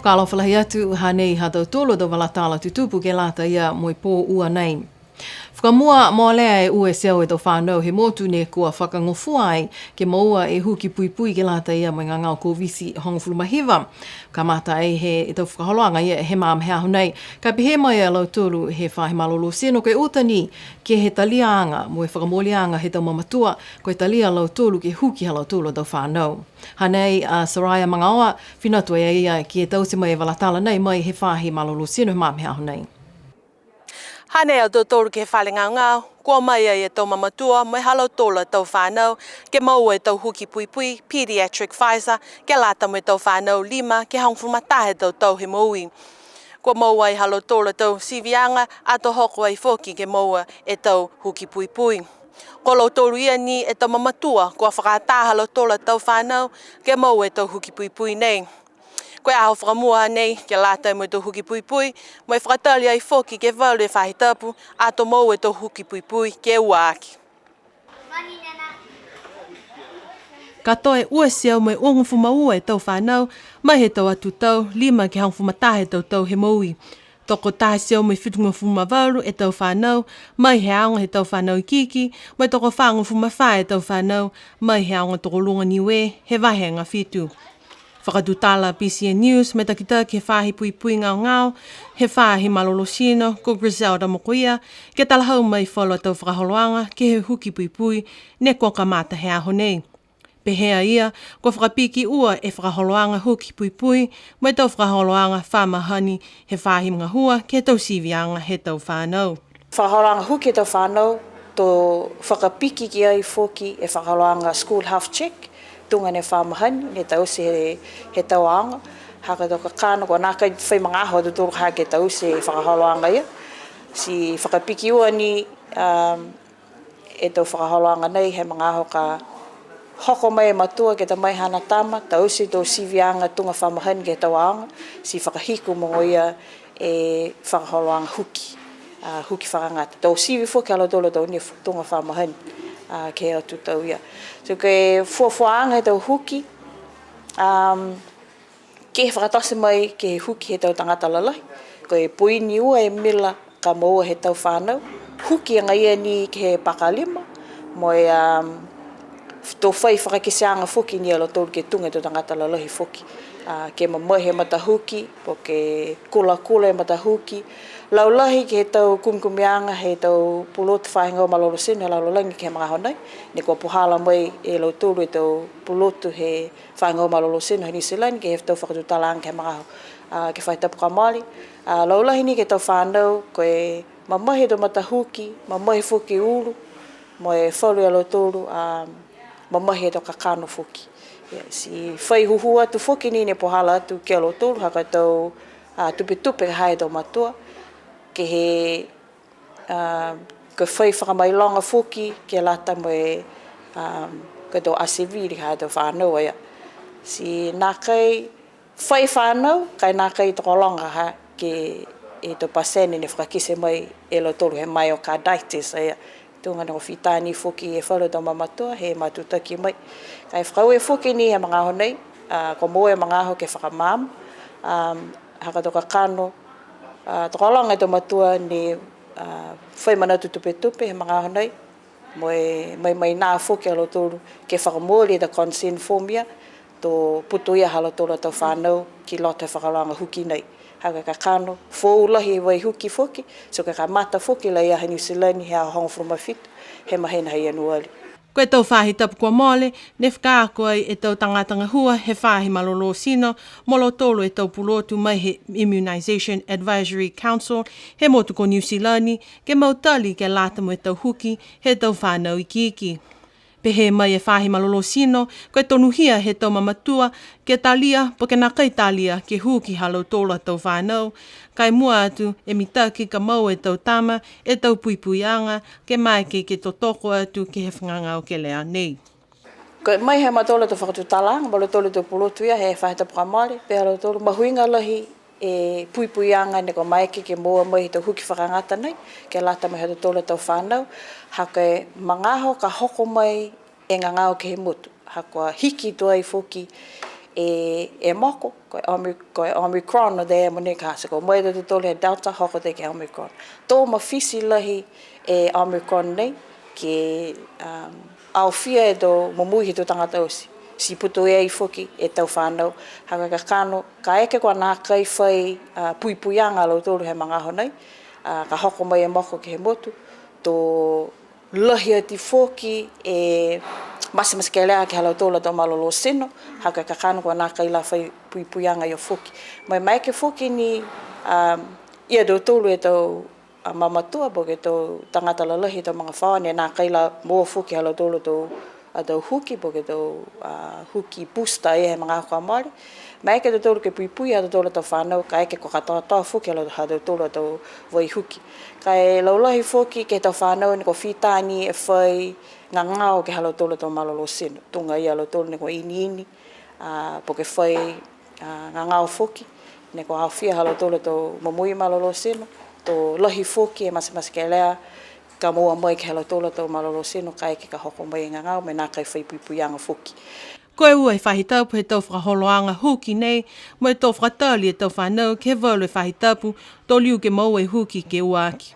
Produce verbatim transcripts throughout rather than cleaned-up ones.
Fakaalofa lahi atu, hanei ha tautolu a tau vala tala tutupu ke lata ia mo e pō ua nei. Fakamua molea e ua e teau e tau fānau he motu ne kua fakagofua ai ke moua e huki puipui ke lata ia mo e gagao Koviti hogofulu ma hiva. Kamata ai he tau fakaholoaga ia he magaaho nei. Ka pehē mai a lautolu he faahi malolō tino ko e uta ni ke he taliaga mo e fakamooliaga he tau mamatua, ko e talia a lautolu ke huki ha lautolu a tau fānau. Hanei a Soraya Magaoa, fina atu a ia ke taute mai e vala tala nei mai he faahi malolō tino he magaaho nei. Hanei a tautolu ke he fale gaogao, kua o mai ai e tau mamatua mo e ha lautolu a tau fānau, ke moua e tau huki puipui, pediatric Pfizer, ke lata mo e tau fānau lima ke hogofulu ma taha e tau tau he moui. Kua moua ai ha lautolu a tau siviaga, ato hoko ai foki ke moua e tau huki puipui. Ko lautolu ia ni e tau mamatua, kua fakaatā ha lautolu a tau fānau, ke moua e tau huki puipui nei. Ko e aho fakamua nei, ke lata mo e tau huki puipui, mo e fakatali ai foki ke valu e faahi tapu, ato moua e tau huki puipui ke ua aki. Katoa e ua e teau mo e uagofulu ma ua e tau fānau, mai he tau atu tau, lima ke hogofulu ma taha e tau tau he moui. Tokotaha e teau mo e fitugofulu ma valu e tau fānau, mai he aoga he tau fānau ikiiki, mo e tokofagofulu ma fā e tau fānau, mai he aoga tokoluga Niue, he vahega fitu. Fakatutala BCN News mo e takitaki he faahi puipui gaogao, he faahi malolō tino, ko Griselda Mokoia, ke talahau mai falu a tau fakaholoaga ke he huki puipui, ne kua kamata he aho nei. Pehē a ia, kua fakapiki ua e fakaholoaga huki puipui, mo e tau fakaholoaga fa mahani he faahi gahua ke he tau siviaga he tau fānau. Fakaholoaga huki he tau fānau, to fakapiki ki ai foki e fakaholoaga school health check, tuga ne fa mahani, ne taute he, he tau aoga, ha ko e tau kakano, kua nākai fai magaaho a tautolu ha ke taute e fakaholoaga ia. Ti fakapiki ua ni, um, e tau fakaholoaga nei he magaaho ka hoko mai e matua ke ta mai haana tama, taute e tau siviaga tuga fa mahani ke he tau aoga, ti fakahiku mogoia e fakaholoaga huki, a, huki fakagata. To sivi foki ha lautolu a tau nifo tuga fa mahani, a, ke he atu tau ia. So ko e fuafuaaga he tau huki, um, ke fakatote mai ke he huki he tau tagata lalahi. Ko e poini ua e mila ka moua he tau fānau. Huki agaia ni ke he pakalima, mo e, um, to fai fakakiteaga foki ni a lautolu ke tuga e tau tagata lalahi foki. A, ke mamahi e matahuki, po ke kulakula e matahuki. Laulahi ke he tau kumikumiaga he tau pulotu faahi gahua malolō tino he lalolagi ke he magaaho nei. Ne kua puhala mai e lautolu e tau pulotu he faahi gahua malolō tino he Niu Silani, ke he tau fakatutalaaga ke he magaaho, a, ke he faahi tapu kua mole. A, laulahi ni ke he tau fānau, ko e mamahi e tau matahuki, mamahi foki ulu, mo e falu ia lautolu, a, mamahi e tau kakano foki. Ia, ti fai hūhū atu foki ni ne puhala atu ki a lautolu, ha ko e tau, a, tupetupe ka ha he tau matua, ke he A, ko e fai fakamailoga foki ke lata mo e, a, ko e tau asevili ha tau fānau ia. Ti nākai fai fānau, ka e nākai tokologa ha ke he tau pasene ne fakakite mai e lautolu he myocarditis ia. Tuga ne kua fita ni foki e falu tau mamatua he matutaki mai. Ka e fakaaue foki ni he magaaho nei, a, kua moua e magaaho ke fakamaama, a, ha ko e tau kakano, a, tokologa e tau matua ne a, fai manatu tupetupe he magaaho nei, mo e mai, mai nā foki a lautolu ke fakamooli e tau consent form ia, to putoia ha lautolu a tau fānau ki loto he fakaholoaga huki nei. Ha ko e kakano, foou lahi e vai huki foki, so ka kamata foki laia ha Niu Silani he aho hogofulu ma fitu he mahina ha Ianuali. Ko e tau faahi tapu kua mole, ne fakaako ai e tau tagata gahua he faahi malolō tino mo lautolu e tau pulotu mai he Immunisation Advisory Council he motu ko Niu Silani, ke mautali ke lata mo e tau huki he tau fānau ikiiki. Pehē mai e faahi malolō tino, ko e tonuhia he tau mamatua ke talia, po ke nākai talia ke huki ha lautolu a tau fānau, ka e mua atu e mitaki ka moua e tau tama e tau puipuiaga, ke maeke ke totoko atu ke he fagagao kelea nei. Ko e mai he ha mautolu a tau fakatutalaaga, mo lautolu a tau pulotu ia he faahi tapu kua mole, pehē a lautolu mahuiga lahi e puipuiaga ne kua maeke ke moua mai he tau huki fakagata nei, ke lata mo e ha tautolu a tau fānau, ha ko e magaaho ka hoko mai e gagao ke he motu, ha kua hiki tuai foki e, e moko, ko e Omi-, ko e Omicron o te mogonei ka hake, ko e mai e tau tolu he Delta, hoko atu ke Omicron. To mafiti lahi e Omicron nei, ke, um, aofia e tau momoui he tau tagata oti. Ti putoia ai foki e tau fanau, ha ko e kakano, kaeke kua nākai fai, uh, puipuiaga a lautolu he magaaho nei, uh, ka hoko mai e moko ke he motu, to lahi atu foki e matematekelea ke he ha lautolu a tau malolō tino, ha ko e kakano kua nākai la fai puipuiaga ia foki. Mo e maeke foki ni, um, ia tautolu e tau, a, mamatua, po ke tau tagata lalahi he tau magafaoa, ne nākai la moua foki ha lautolu a tau, a tau huki, po ke tau, a, huki booster ia he magaaho kua mole. Maeke a tautolu ke puipui ha tautolu a tau fanau, kaeke kua katoatoa foki ha lau-, ha tautolu a tau vai huki. Ka e laulahi foki ke he tau fanau ne kua fita ni e fai gagao ke he ha lautolu a tau malolō tino. Tuga ia a lautolu ne kua iniini, a, po ke fai, a, gagao foki, ne kua aofia ha lautolu a tau momoui malolō tino, to lahi foki e matematekelea ka moua mai ke he ha lautolu a tau malolō tino, kaeke ka hoko mai e gagao, mo e nākai fai puipuiaga foki. Ko e ua e faahi tapu he tau fakaholoaga huki nei, mo e to fakatali e tau fanau ke he valu e faahi tapu, to liu ke moua e huki ke ua aki.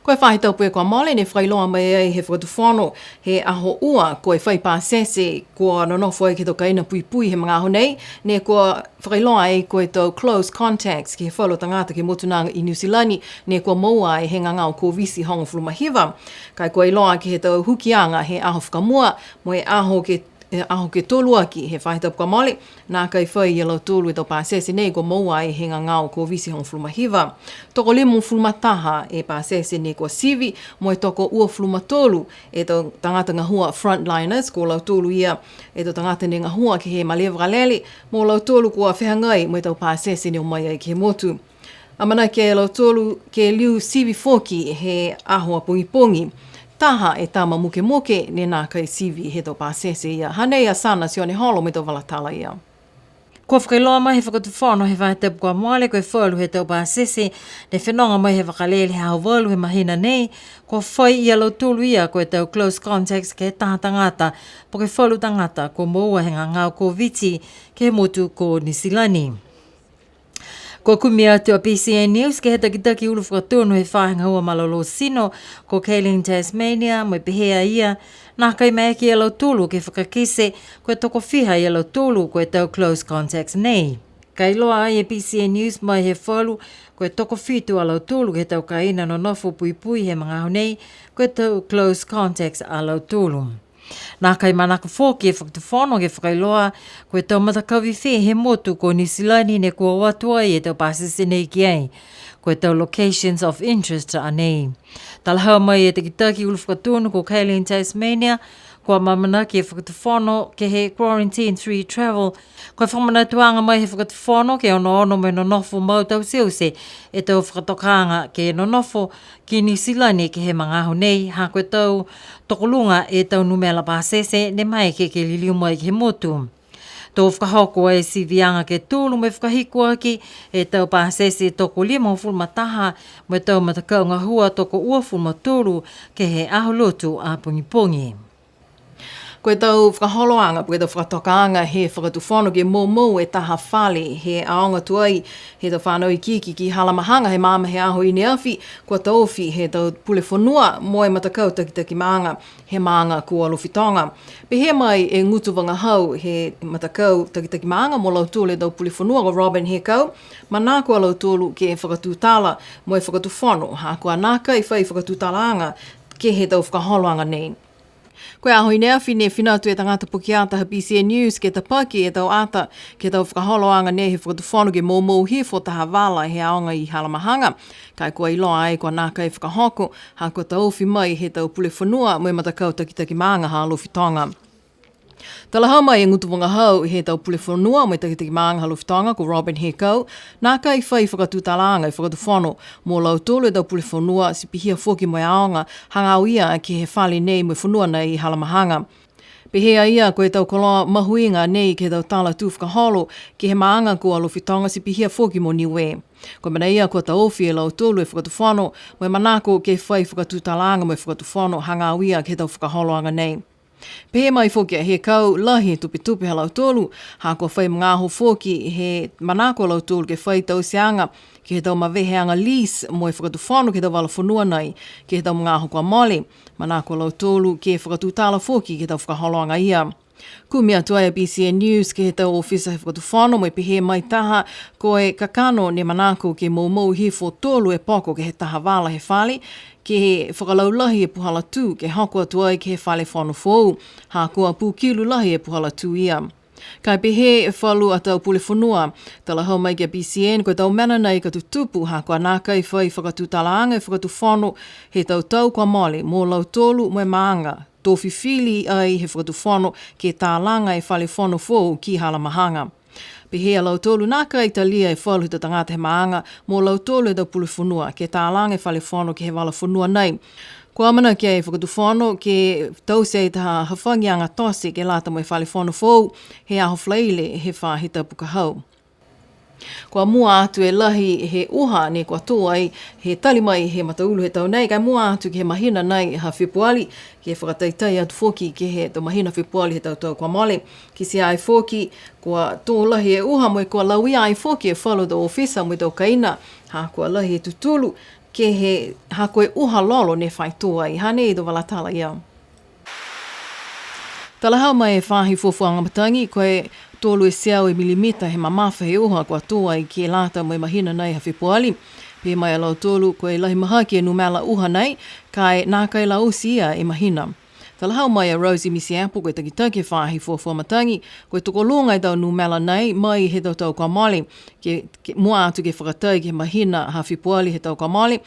Ko e faahi tapu kua mole ne fakailoa mai ai he Fakatufono he aho ua, ko e fai pasese kua nonofo ai ke he tau kaina puipui he magaaho nei, ne kua fakailoa ai ko e tau close contacts ke he falu tagata ke he motu nā i Niu Silani, ne kua moua ai he gagao Koviti hogofulu ma hiva. Ka e kua iloa ke he tau hukiaga he aho fakamua, mo e aho ke, e aho ke tolu aki he faahi tapu kua mole, nākai fai ia lautolu e tau pasese nei kua moua ai he gagao Koviti hogofulu ma hiva. Tokolimagofulu ma taha e pasese ne kua sivi, mo e tokouafulu ma tolu e tau tagata gahua frontliners, ko lautolu ia e tau tagata ne gahua ke he malē vakalele, mo lautolu kua fehagai mo e tau pasese ne o mai ai ke he motu. Amanaki a lautolu ke liu sivi foki he aho a pogipogi. Taha e tama mukemuke ne nākai sivi he tau pasese ia. Hanei a Sana Sioneholo mo e tau vala tala ia. Kua fakailoa mai he Fakatufono he faahi tapu kua mole ko e falu he tau pasese ne fenoga mai he vakalele he aho valu he mahina nei, kua fai ia lautolu ia ko e tau close contacts ke he taha tagata, po ke falu tagata kua moua he gagao Koviti ke he motu ko Niu Silani. Kua kumi atu a B C N News ke he takitaki ulu fakatonu he faahi gahua malolō tino, ko Gaylene Tasmania, mo e pehē a ia, nākai maeke ia lautolu ke fakakite, ko e tokofiha ia lautolu, ko e tau close contacts nei. Ka iloa ai e B C N News mai he falu, ko e tokofitu a lautolu ke he tau kaina nonofo puipui he magaaho nei, ko e tau close contacts a lautolu. Nākai manako foki e Fakatufono ke fakailoa, ko e tau matakau fē he motu ko Niu Silani ne kua o atu ai e tau pasese nei ki ai. Ko e tau locations of interest a nei. Talahau mai e takitaki ulu fakatonu ko Gaylene Tasmania, kua amaamanaki e Fakatufono ke he quarantine three travel. Ko e fakamanatuaga mai he Fakatufono ke onoono mo e nonofo mau tauteute e tau fakatokaaga ke nonofo ki Niu Silani ke he magaaho nei, ha ko e tau tokoluga e tau numela pasese ne maeke ke liliu mai ke he motu. To fakahoko e siviaga ke tolu mo e fakahiku aki e tau pasese tokolimagofulu ma taha mo e tau matakau gahua tokouafulu ma tolu ke he Aho Lotu a pogipogi. Ko e tau fakaholoaga, ko e tau fakatokaaga he Fakatufono ke moumou e taha fale he aoga tuai he tau fanau ikiiki ki Halamahaga he magaaho he aho i ne afi, kua taofi he tau pule fonua mo e matakau takitaki maaga he maaga ko Alofi Toga. Pehē mai e gutu vagahau he matakau takitaki maaga mo lautolu e tau pule fonua ko Robin Hekau, manako a lautolu ke fakatutala mo e Fakatufono, ha kua nākai fai fakatutalaaga ke he tau fakaholoaga nei. Ko e aho i ne afi ne fina atu e tagata pukeata ha B C N News ke tapaki e tau ata ke he tau fakaholoaga nei he Fakatufono ke moumou hifo taha vala he aoga i Halamahaga. Ka e kua iloa ai kua nākai fakahoko, ha kua taofi mai he tau pule fonua mo e matakau takitaki maaga ha Alofi Toga. Talahau mai e gutu vagahau he tau pule fonua mo e takitaki maaga ha Alofi Toga ko Robin Hekau, nākai fai fakatutalaaga e Fakatufono mo lautolu e tau pule fonua ti pihia foki mo e aoga hagaao ia ke he fale nei mo e fonua nei i Halamahaga. Pehē a ia ko e tau koloa mahuiga nei ke he tau tala tū fakaholo ke he maaga ko Alofi Toga ti pihia foki mo Niue. Ko e mena ia kua taofi e lautolu e Fakatufono mo e manako ke fai fakatutalaaga mo e Fakatufono hagaao ia ke he tau fakaholoaga nei. Pehē mai foki a Hekau, lahi e tupetupe ha lautolu, ha kua fai magaaho foki he manako a lautolu ke fai tauteaga ke he tau maveheaga lease mo e Fakatufono ke he tau vala fonua nei ke he tau magaaho kua mole. Manako a lautolu ke fakatutala foki ke he tau fakaholoaga ia. Kumi atu ai a B C N News ke he tau ofisa he Fakatufono mo e pehē mai taha, ko e kakano ne manako ke moumou hifo tolu e poko ke he taha vala he fale, ke fakalaulahi e puhala tū, ke hoko atu ai ke he fale fono foou, ha kua pūkilu lahi e puhala tū ia. Ka e pehē e falu a tau pule fonua, talahau mai ki a B C N, ko e tau mena nei ka tutupu, ha kua nākai fai fakatutalaaga e Fakatufono he tau tau kua mole, mo lautolu mo e maaga, to fifili ai he Fakatufono ke talaga e fale fono foou ki Halamahaga. Pehē a lautolu nākai talia e falu he tau tagata he maaga mo lautolu e tau pule fonua ke talaga e fale fono ke he vala fonua nei. Kua amanaki e Fakatufono ke taute ai taha hafagiaga tote ke lata mo e fale fono foou he aho Falaile he faahi tapu ka hau. Kua mua atu e lahi he uha ne kua tō ai he tali mai he mataulu he tau nei, ka e mua atu ke he mahina nei ha Fepuali, ke fakataitai atu foki ke he tau mahina Fepuali he tau tau kua mole. Kitia ai foki, kua tō lahi e uha mo e kua lauia ai foki e falu tau ofisa mo e tau kaina, ha kua lahi e tutulu, ke he, ha ko e uha lolo ne fai tō ai, hanei e tau vala tala ia. Talahau mai e Faahi Fuafuaga Matagi, ko e tolu e teau e milimita he mamafa he uha kua tō ai ke lata mo e mahina nei ha Fepuali. Pehē mai a lautolu, ko e lahi mahaki e numela uha nei, ka e nākai la oti ia e mahina. Talahau mai a Rosie Mitiepo, ko e takitaki he Faahi Fuafua Matagi, ko e tokoluga e tau numela nei mai he tau tau kua mole, ke, ke mua atu ke fakatai ke he mahina ha Fepuali he tau kua mole,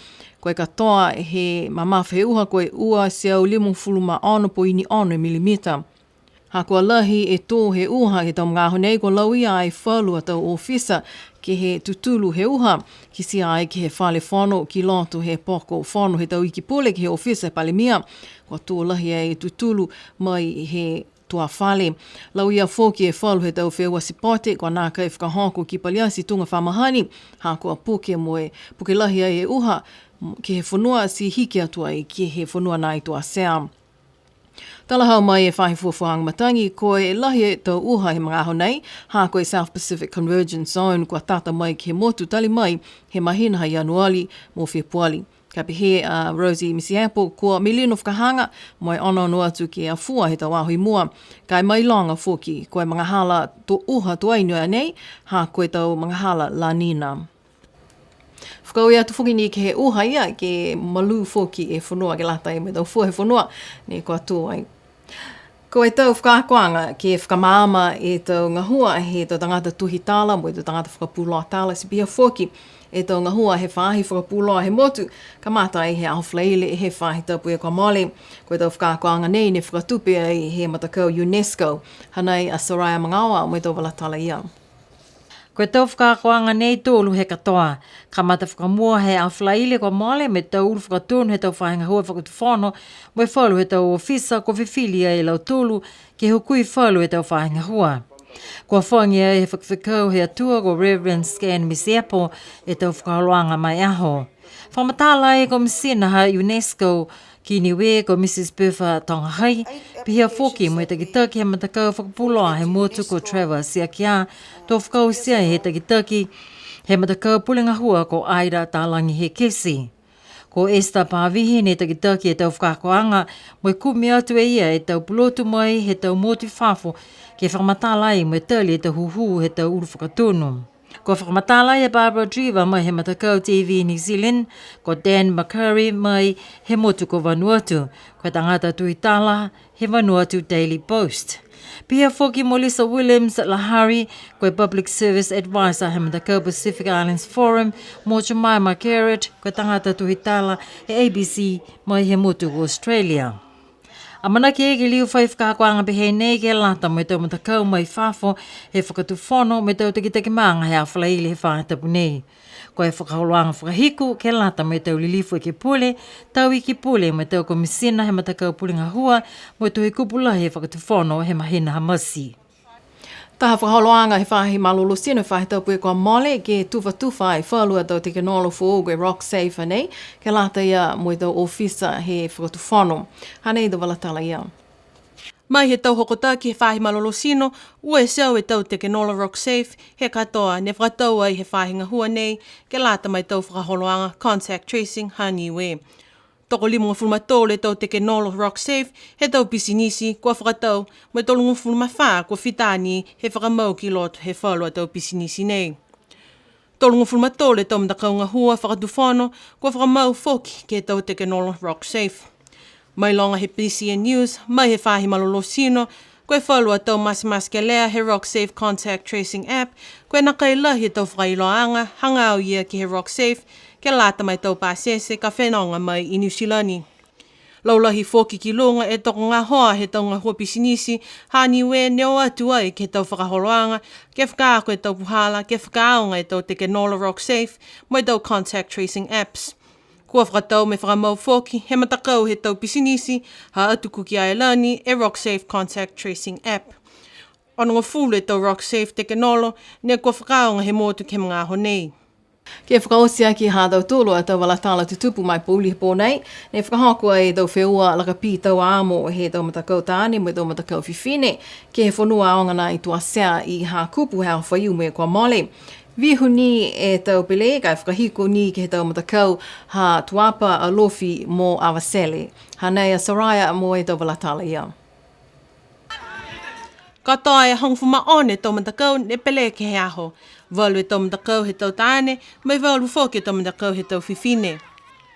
ko e katoa he mamafa he uha ko e ua e teau limagofulu ma ono poini ono e milimita. Ha kua lahi e tō he uha he tau magaaho nei, kua lauia ai falu a tau ofisa ke he tutulu he uha, kitia ai ke he fale fono ki loto he poko fono he tau iki pule ke he ofisa he Palemia, kua tō lahi ai e tutulu mai he tua fale. Lauia foki e falu he tau feua sipote, kua nākai fakahoko ki Paliati tuga fa mahani, ha kua puke mo e, puke lahi ai e uha, ke he fonua ti hiki atu ai ke he fonua nai Tuatea. Talahau mai e Faahi Fuafuaga Matagi, ko e lahi e tau uha he magaaho nei, ha ko e South Pacific Convergence Zone, kua tata mai ke he motu tali mai he mahina ha Ianuali mo Fepuali. Ka pehē a Rosie Mitiepo, kua melino fakahaga mo e onoono atu ke afua he tau aho i mua. Ka e mailoga foki, ko e magahala to uha tuai ni a nei, ha ko e tau magahala La Nina. Fakaaue atu foki ni ke he uha ia, ke malū foki e fonua, ke lata mo e tau fua he fonua, ne kua tō ai. Ko e tau fakaakoaga ke fakamaama e tau gahua he tau tagata tohi tala mo e tau tagata fakapuloa tala, ti pihia foki e tau gahua he faahi fakapuloa he motu, kamata ai he aho Falaile he faahi tapu kua mole. Ko e tau fakaakoaga nei ne fakatupe ai he matakau UNESCO, hanei a Soraya Magaoa mo e tau vala tala ia. Ko e tau fakaakoaga nei tolu he katoa. Kamata fakamua he aho Falaile kua mole mo e tau ulu fakatonu he tau faahi gahua fakatufono, mo e falu he tau ofisa kua fifili ai e lautolu ke hukui falu he tau faahi gahua. Kua hafagi ai he fakafekau he Atua ko Reverend Stan Mitiepo e tau fakaholoaga ma e aho. Fakamatala ai e Komisina ha UNESCO ki Niue ko Mrs Bertha Tongahai, pihia foki mo e takitaki he matakau fakapuloa he motu ko Trevor Tiakia, to fakaoti ai he takitaki he matakau pule gahua ko Ida Talagi Hekesi. Ko Esther Pavihi ne takitaki e tau fakaakoaga, mo e kumi atu e ia e tau pulotu mai he tau motu i fafo, ke fakamatala ai mo e tali e tau hūhū he tau ulu fakatonu. Kua fakamatala ai e Barbara Dreaver mai he matakau T V New Zealand, ko Dan McCurry mai he motu ko Vanuatu, ko e tagata tohi tala he Vanuatu Daily Post. Pihia foki mo Lisa Williams Lahari, ko e Public Service Advisor he matakau Pacific Islands Forum, mo Jemima Garrett, ko e tagata tohi tala he A B C mai he motu ko Australia. Amanaki ke liu fai fakaakoaga pehē nei ke lata mo e tau matakau mai fafo he fakatufono mo e tau takitaki maaga he aho Falaile he faahi tapu nei. Ko e fakaholoaga fakahiku ke lata mo e tau lilifu ekepule, tau iki pule mo e tau komisina he matakau pule gahua, mo e tohi kupu lahi he fakatufono he mahina ha Mati. Taha fakaholoaga he faahi malolō tino he faahi tapu kua mole, ke tufatufa ai falu a tau tekenolosi foou ko e Rock Safe nei, ke lata ia mo e tau ofisa he fakatufono. Hanei e tau vala tala ia. Mai he tau hokotaki he faahi malolō tino, ua e teau e tau tekenolosi Rocksafe he katoa ne fakatau ai he faahi gahua nei, ke lata mo e tau fakaholoaga contact tracing ha Niue. Tokolimagofulu ma tolu e tau tekenolosi Rocksafe he tau pisinisi kua fakatau, mo e tolugofulu ma fā kua fita ni he fakamau ki loto he falu a tau pisinisi nei. Tolugofulu ma tolu e tau matakau gahua fakatufono kua fakamau foki ke he tau tekenolosi Rocksafe. Mailoga he B C N News, mai he faahi malolō tino, ko e falu a tau matematekelea he Rocksafe Contact Tracing App, ko e nākai lahi e tau fakailoaaga hagaao ia ke he Rocksafe, ke lata mo e tau pasese ka fenoga mai i Niu Silani. Laulahi foki ki luga e tokogahoa he tau gahua pisinisi ha Niue ne o atu ai ke he tau fakaholoaga, ke fakaako e tau puhala, ke fakaaoga e tau tekenolosi Rocksafe, mo e tau contact tracing apps. Kua fakatau mo e fakamau foki he matakau he tau pisinisi ha Atu Kuki Ailani e Rocksafe Contact Tracing App. Onogofulu e tau Rocksafe tekenolosi ne kua fakaaoga he motu ke he magaaho nei. Ke fakaoti aki ha tautolu a tau vala tala tutupu ma e pouli he pō nei, ne fakahoko ai e tau feua lakapī tau amo he tau matakau taane mo e tau matakau fifine, ke he fonua aoga nā i Tuatea i Hakupu he aho Faiumu kua mole. Vihu ni e tau pele ka e fakahiku ni ke he tau matakau ha Tuapa, Alofi mo Avatele. Hanei a Soraya mo e tau vala tala ia. Katoa e hogofulu ma ono e tau matakau ne pele ke he aho. Valu e tau matakau he tau taane, mo e valu foki e tau matakau he tau fifine.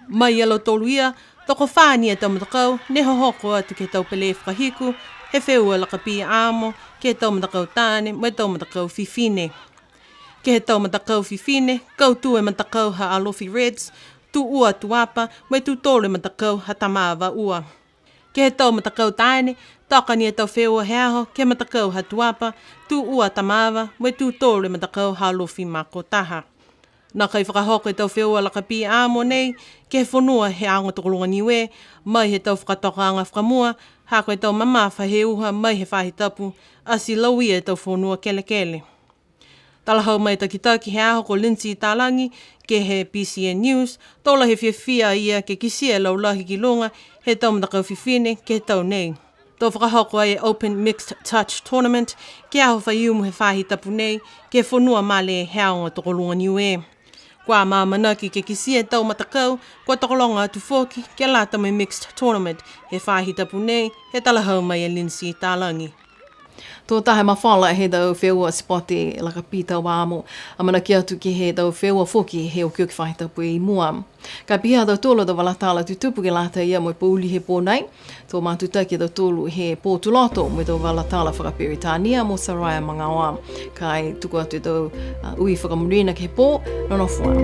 Mai ia lautolu ia, tokofā ni e tau matakau ne hohoko atu ke he tau pele fakahiku he feua lakapī amo ke he tau matakau taane mo e tau matakau fifine. Ke he tau matakau fifine, kautū e matakau ha Alofi Reds, tū ua Tuapa, mo e tū tolu e matakau ha Tamava Ua. Ke he tau matakau taane, toka ni e tau feua he aho ke he matakau ha Tuapa, tū ua Tamava, mo e tū tolu e matakau ha Alofi Mako Taha. Nākai fakahoko e tau feua lakapī amo nei ke he fonua he aoga tokoluga Niue, mai he tau fakatokaaga fakamua, ha ko e tau mamafa he uha mai he faahi tapu, ati lauia e tau fonua kelekele. Talahau mai e takitaki he aho ko Lindsay Talagi ke he B C N News, to lahi e fiafia a ia ke kitia e laulahi ki luga he tau matakau fifine ke he tau nei. To fakahoko ai e Open Mixed Touch Tournament ke he aho Faiumu he faahi tapu nei ke he fonua malē he aoga tokoluga Niue. Kua amaamanaki ke kitia e tau matakau kua tokologa atu foki ke lata mo e Mixed Tournament he faahi tapu nei, he talahau mai a Lindsay Talagi. To taha e mafola he tau feua sipote lakapī tau amo, amanaki atu ke he tau feua foki he okioki faahi tapu i mua. Ka e pihia ha tautolu a tau vala tala tutupu ke lata ia mo e pouli he pō nei, to matutaki a tautolu he pō Tuloto mo e tau vala tala fakaperitania mo Soraya Magaoa. Ka e tuku atu e tau, a, ui fakamonuina ke he pō, nonofo ā.